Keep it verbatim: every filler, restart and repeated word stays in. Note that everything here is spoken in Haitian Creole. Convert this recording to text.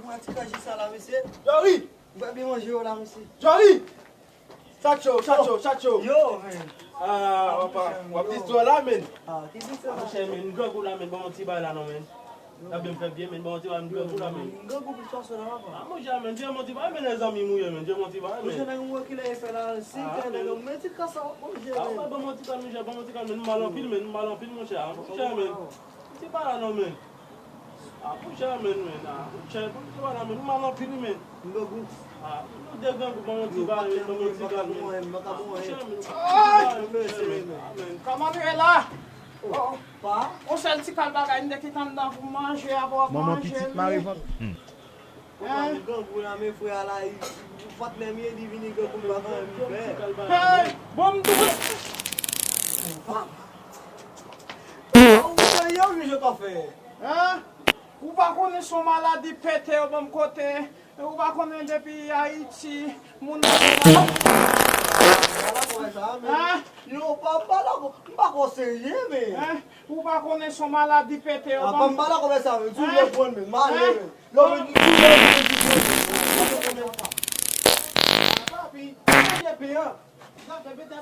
Pran ti kanje sa la, mesye. Jory! M pa byen manje yo la, mesye. Jory! Chacho, chacho, chacho. Yo, men. Ah, papa, w ap distwè la, men. Ah, ki distwè la? Monchè, men, m grangou la, men, ban m yon ti bay la, non, men. N ap byen fè byen, men, ban m yon ti bay, m grangou la, men. M grangou plis pase w la, papa. Ah, monchè, men, di m yon ti bay, men, lèzanmi m ou ye, men, di m yon ti bay, men. Monchè, nèg m wè kilè e fè la, si fè nèg m, men ti kasa w ap manje, men. Ah, ban m yon ti kal, monchè, ban m yon ti kal, men, m mal anpil, men, m mal anpil, monchè, ah, monchè, men. Ti bay la, non, men. Ah, monchè, men, men, ah, monchè, bon, ti bay la, men, m mal anpil, men. M grangou. Ah, nou de grangou, ban m yon ti bay, men, ban m yon ti bay, men. Ah, monchè, men, ah, monchè, men, ah, men. Kòman nou ye la? Oh, pa. Yon sèl ti kal bagay, m te kite anndan pou m manje, apre w ap manje li. Manman pitit mare vant. Hein? Li grangou la, men frè a la, li, li, patnè m ye, li vini grangou, m pa konn li fè. Hey! Bon, m tou. Ou pa, ou pa, yo, men je pa fè. Hein? Ou pa konnen se yon maladi pete yo ban m kote. Ou pa konnen depi Ayiti, moun nan. Hein? Yo, pa, pa la, m pa ko serye, men. Hein? Ou pa konnen se yon maladi pete yo ban m. Apa m pa la konpè sa, men. Tou lè pran, men. M ale, men. Yo, men, tou lè pran, men. Papi, manje pen an. Sa fè pete.